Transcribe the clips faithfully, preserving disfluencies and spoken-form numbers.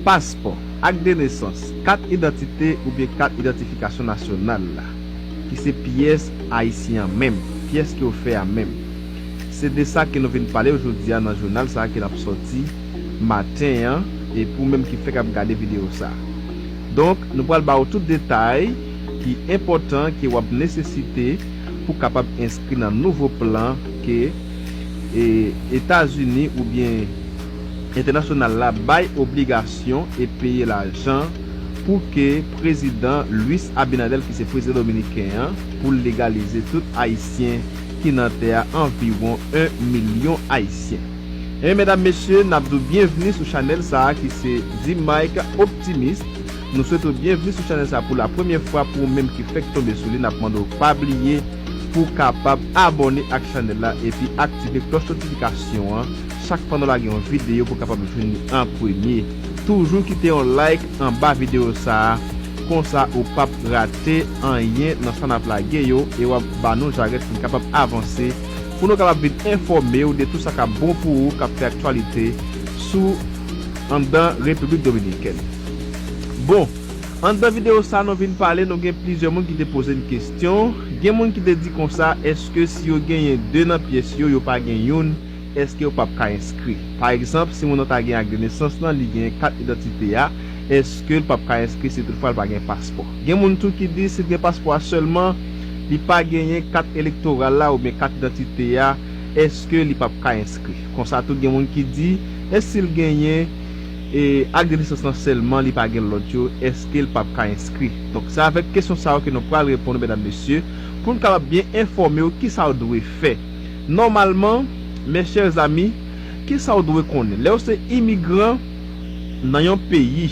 Paspò, ak de nesans, kat idantite oubyen kat idantifikasyon nasyonal la, ki se pyès ayisyen an menm, pyès ke w fè a menm. Se de sa ke nou vin pale w jodi a nan jounal sa a ke n ap sòti maten an, e pou menm ki fèk ap gade videyo sa a. Donk, nou pral ba w tout detay ki enpòtan ke w ap nesesite pou kapab enskri nan nouvo plan ke e, Etazini oubyen entènasyonal la bay obligasyon e peye lajan pou ke prezidan Luis Abinader, ki se prezidan dominiken an, pou l legalize tout ayisyen ki nan tè a, anviwon en milyon ayisyen. Ebyen, medam, mesye, n ap di w byenvni sou chanèl sa a ki se D-Mike Optimist. Nou swete w byenvni sou chanèl sa a pou la premyè fwa. Pou ou menm ki fèk tonbe sou li, n ap mande w pa bliye pou w kapab abòne ak chanèl la epi aktive klòch notifikasyon an chak fwa nou lage yon videyo pou w kapab jwenn li an premye. Toujou kite yon like anba videyo sa a, konsa ou p ap rate anyen nan sa n ap lage yo e w ap ba nou jarèt pou n kapab avanse, pou nou kapab vin enfòme w de tout sa k ap bon pou ou, k ap fè aktyalite sou anndan Repiblik Dominikèn. Bon, anndan videyo sa a nou vin pale, nou gen plizyè moun ki te poze n kesyon. Gen moun ki te di konsa, èske si yo genyen de nan pyès yo, yo pa gen youn, èske yo p ap ka enskri? Pa egzanp, si moun nan ta gen ak de nesans lan, li gen kat idantite a, èske l p ap ka enskri si toutfwa l pa gen paspò? Gen moun tou ki di si l gen paspò a sèlman, li pa genyen kat elektoral la oubyen kat idantite a, èske li p ap ka enskri? Konsa tou gen moun ki di, e si l genyen e, ak de nesans lan sèlman, li pa gen lòt yo, èske l p ap ka enskri? Donk, se avèk kesyon sa yo ke nou pral reponn, medam, mesye, pou n kapab byen enfòme w kisa w dwe fè. Nòmalman, mes chers amis, kisa w dwe konnen? Lè w se imigran nan yon peyi,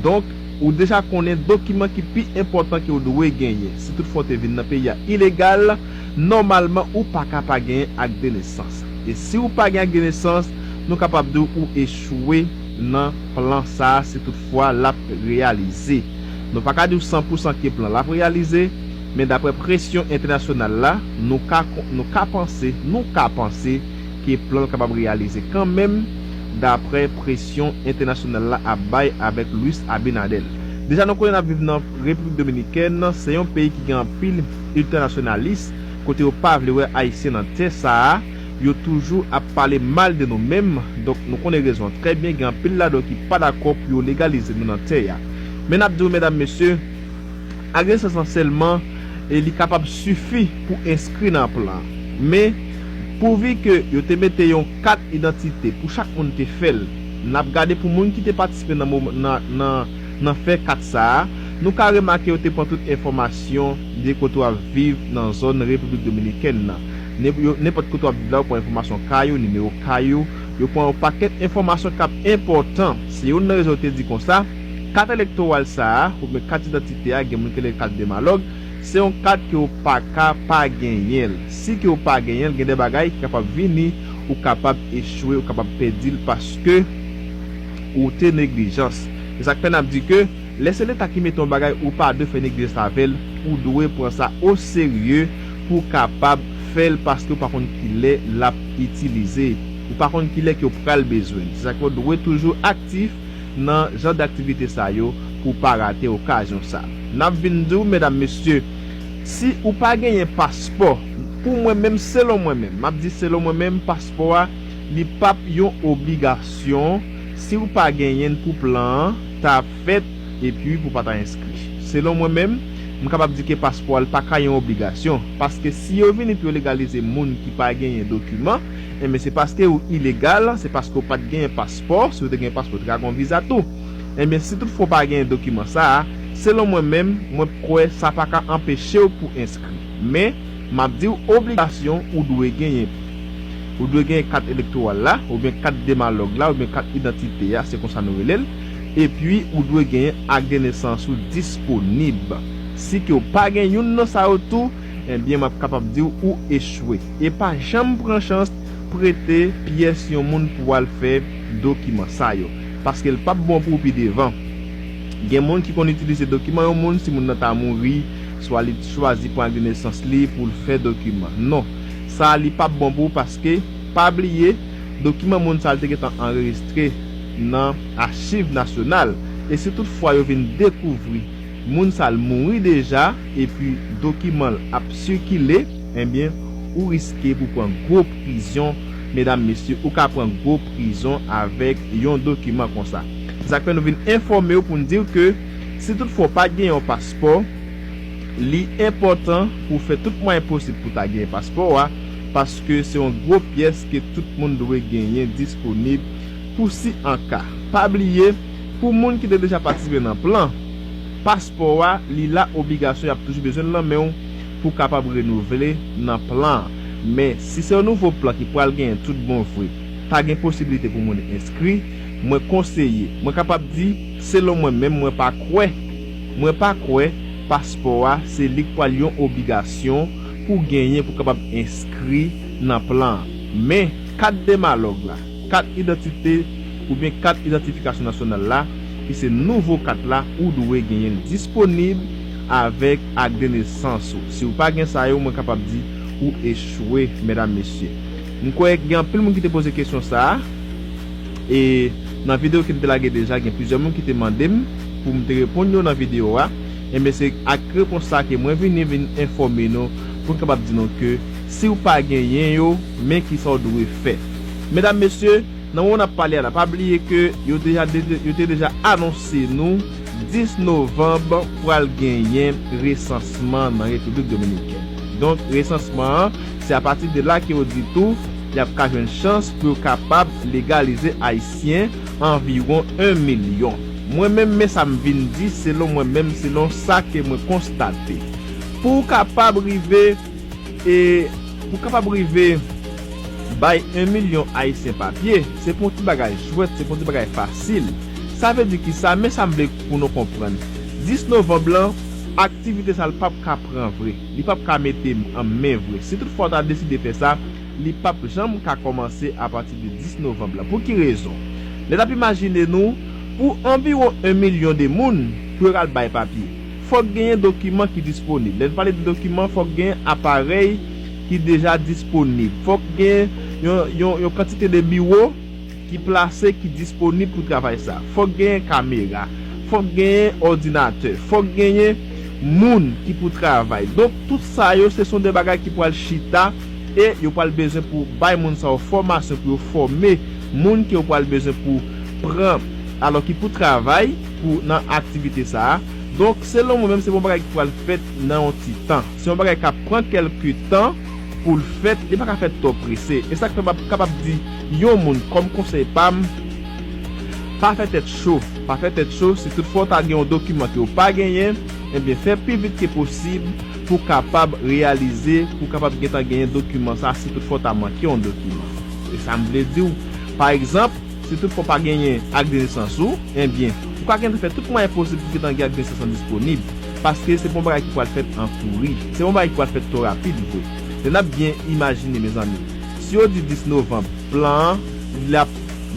donk, ou deja konnen dokiman ki pi enpòtan ke w dwe genyen. Si toutfwa w te vin nan peyi a ilegal, nòmalman, ou pa ka pa genyen ak de nesans. E si w pa gen ak de nesans, nou kapab di w ou echwe nan plan sa a si toutfwa l ap reyalize. Nou pa ka di w san pou san ke plan l ap reyalize, men daprè presyon entènasyonal la, nou ka, nou ka panse, nou ka panse ke plan l kapab reyalize kanmenm, daprè presyon entènasyonal la ap bay avèk Luis Abinader. Deja nou konnen n ap viv nan Repiblik Dominikèn, se yon peyi ki gen anpil entènasyonalis, kote yo pa vle wè Ayisyen nan tè sa a, yo toujou ap pale mal de nou menm, donk nou konnen rezon an trè byen, gen anpil ladan yo ki pa dakò pou yo legalize nou nan tè a. Men n ap di w, medam, mesye, ak de nesans lan sèlman, e li kapab sifi pou enskri nan plan an. Men, pouvi ke yo te mete yon kat idantite pou chak moun te fè l, n ap gade pou moun ki te patisipe nan moman, nan, nan, nan fè kat sa a, nou ka remake yo te pran tout enfòmasyon de kote w ap viv nan zòn Repiblik Dominikèn nan. Nen-, yo, nenpòt kote w ap viv la, yo pran enfòmasyon kay ou, nimewo kay ou, yo pran yon pakèt enfòmasyon k ap enpòtan. Se youn nan rezon yo te di konsa, kat elektoral sa a, oubyen kat idantite a, gen moun ki rele kat demalòg, se yon kat ke w pa ka pa genyen l. Si ke w pa genyen l, gen de bagay ki kapab vini, ou kapab echwe, ou kapab pèdi l paske ou te neglijans. Se sa k fè n ap di ke lè se Leta ki mete yon bagay, ou pa dwe fè neglijans avè l, ou dwe pran sa oserye pou w kapab fè l paske w pa konn kilè l ap itilize. Ou pa konn kilè ke w pral bezwen l. Se sa k fè w dwe toujou aktif nan jan daktivite sa yo pou w pa rate okazyon sa. N ap vin di w, medam, mesye, si ou pa genyen paspò, pou mwen menm, selon mwen menm, m ap di selon mwen menm, paspò a, li p ap yon obligasyon. Si w pa genyen l pou plan an ta fèt, epi pou w pa ta enskri. Selon mwen menm, m kapab di ke paspò a, li pa ka yon obligasyon, paske si yo vini pou yo legalize moun ki pa genyen dokiman, enben, se paske ou ilegal, se paske ou pa t genyen paspò. Si w te gen paspò, w te ka gen yon viza tou. Enben, si toutfwa w pa genyen dokiman sa a, selon mwen menm, mwen kwè sa pa ka anpeche w pou enskri. Men, m ap di w, obligasyon ou dwe genyen. Ou dwe genyen kat elektoral la, oubyen kat demalòg la, oubyen kat idantite a, se konsa nou rele l. Epi, ou dwe genyen ak de nesans ou disponib. Si ke w pa gen youn nan sa yo tou, ebyen, m ap kapab di w ou echwe. E pa janm pran chans prete pyès yon moun pou w al fè dokiman sa yo, paske l p ap bon pou w pi devan. Gen moun ki konn itilize dokiman yon moun, si moun nan ta mouri, swa li chwazi pran ak de nesans li pou l fè dokiman. Non, sa a li p ap bon pou w, paske, pa bliye, dokiman moun sa a li te gentan anrejistre nan achiv nasyonal. E si toutfwa yo vin dekouvri moun sa l mouri deja, epi dokiman l ap sikile, ebyen, ou riske pou pran gwo prizon, medam, mesye, ou ka pran gwo prizon avèk yon dokiman konsa. Se sa k fè nou vin enfòme w pou n di w ke si toutfwa w pa gen yon paspò, li enpòtan pou w fè tout mwayen posib pou w ta gen paspò a, paske se yon gwo pyès ke tout moun dwe genyen disponib pou si an ka. Pa bliye, pou moun ki te deja patisipe nan plan, paspò a, li la obligasyon, y ap toujou bezwen l nan men w pou w kapab renouvle nan plan an. Men, si se yon nouvo plan ki pral genyen tout bon vre, pa gen posiblite pou moun enskri, mwen konseye, mwen kapab di, selon mwen menm, mwen pa kwè, mwen pa kwè paspò a se li k pral yon obligasyon pou w genyen pou w kapab enskri nan plan an. Men, kat de malòg la, kat idantite oubyen kat idantifikasyon nasyonal la, ki se nouvo kat la, ou dwe genyen l disponib avèk ak de nesans ou. Si w pa gen sa yo, mwen kapab di ou echwe, medam, mesye. M kwè gen anpil moun ki te poze kesyon sa a, e nan videyo ke m te lage deja, gen plizyè moun ki te mande m pou m te reponn yo nan videyo a. Enben, se ak repons sa a ke mwen vini vin enfòme nou, pou m kapab di nou ke si w pa genyen yo, men kisa w dwe fè. Medam, mesye, nan moman n ap pale a la, pa bliye ke yo deja de-, yo te deja anonse nou dis novanm pral genyen resansman nan Repiblik Dominikèn. Donk, resansman an, se apati de la ke yo di tou, y ap ka jwenn chans pou yo kapab legalize Ayisyen anviwon en milyon. Mwen menm, men sa m vin di, selon mwen menm, selon sa ke mwen konstate. Pou w kapab rive, e pou w kapab rive bay en milyon Ayisyen papye, se pa yon ti bagay jwèt, se pa yon ti bagay fasil. Sa vle di kisa? Men sa m vle pou nou konprann. Dis novanm lan, aktivite sa a l p ap ka pran vre. Li p ap ka mete an men vre. Si toutfwa w ta deside fè sa, li p ap janm ka kòmanse apati de dis novanm lan. Pou ki rezon? Lè n ap imajine nou, pou anviwon en milyon de moun, pou yo al bay papye, fòk genyen dokiman ki disponib. Lè n pale de dokiman, fòk genyen aparèy ki deja disponib. Fòk genyen yon, yon, yon kantite de biwo ki plase, ki disponib pou travay sa. Fòk genyen kamera, fòk genyen òdinatè, fòk genyen moun ki pou travay. Donk, tout sa yo, se son de bagay ki pral chita e yo pral bezwen pou bay moun sa yo fòmasyon, pou yo fòme moun ke yo pral bezwen pou pran, alò ki pou travay pou nan aktivite sa a. Donk, selon mwen menm, se pa yon bagay ki pral fèt nan yon ti tan. Se yon bagay k ap pran kèlke tan pou l fèt, li pa ka fèt twò prese. E sa k fè m ap kapab di yon moun kòm konsèy pa m, pa fè tèt cho. Pa fè tèt cho, si toutfwa w ta gen yon dokiman ke w pa genyen, ebyen, fè pi vit ke posib pou w kapab reyalize, pou w kapab gentan genyen dokiman sa, si toutfwa w ta manke yon dokiman. E sa m vle di w, pa egzanp, si toutfwa w pa genyen ak de nesans ou, ebyen, ou ka gentan fè tout mwayen posib pou gentan gen ak de nesans lan disponib, paske se pa yon bagay ki pral fèt an kouri, se pa yon bagay ki pral fèt twò rapid vre. Lè n ap byen imajine, mezanmi, si yo di dis novanm, plan an, l ap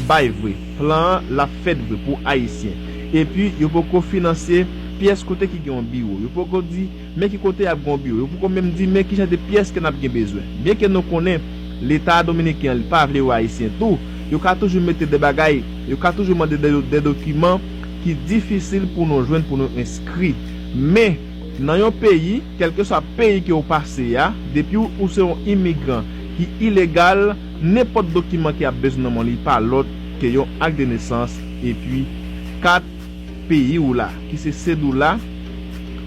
bay vre, plan an, l ap fèt vre pou Ayisyen, epi yo poko finanse pyès kote ki gen yon biwo, yo poko di men ki kote y ap gen yon biwo. Yo poko menm di men ki jan de pyès ke n ap gen bezwen. Byenke nou konnen Leta dominiken an, li pa vle wè Ayisyen tou, yo ka toujou mete de bagay, yo ka toujou mande de, de dokiman ki difisil pou nou jwenn, pou nou enskri. Men, nan yon peyi, kèlkeswa peyi ke w pase a, depi w, ou se yon imigran ki ilegal, nenpòt dokiman ke y ap bezwen nan men w, li pa lòt ke yon ak de nesans epi kat peyi w la, ki se sedoula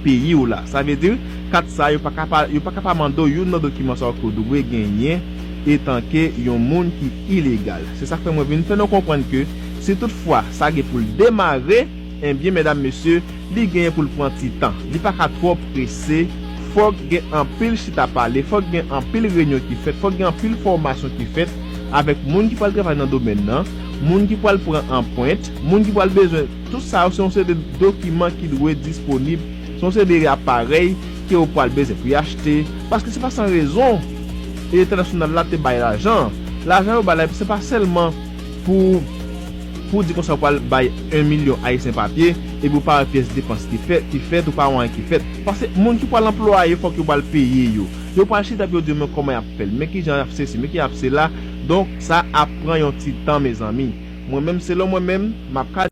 peyi w la. Sa vle di, kat sa, yo pa ka pa, yo pa ka pa mande w youn nan dokiman sa yo ke w dwe genyen etanke yon moun ki ilegal. Se sa k fè mwen vin fè nou konprann ke si toutfwa sa gen pou l demare, ebyen, medam, mesye, li genyen pou l pran ti tan. Li pa ka twò prese. Fòk gen anpil chita pale, fòk gen anpil reyinyon ki fèt, fòk gen anpil fòmasyon ki fèt avèk moun ki pral travay nan domèn nan, moun ki pral pran anprent, moun ki pral bezwen. Tout sa yo se yon seri de dokiman ki dwe disponib, se yon seri de aparèy ke w pral bezwen pou y achte, paske se pa san rezon entènasyonal la te bay lajan. Lajan yo bay la, se pa sèlman pou, pou di konsa w pral bay en milyon Ayisyen papye, epi w pa wè pyès depans ki fèt, ki fèt, ou pa wè anyen ki fèt. Paske moun ki pral anplwaye, fòk yo pral peye yo. Yo pral chita epi yo di, men kòman y ap fè l, men kijan y ap sesi, men kijan y ap sela. Donk, sa ap pran yon ti tan, mezanmi. Mwen menm, selon mwen menm, m ap ka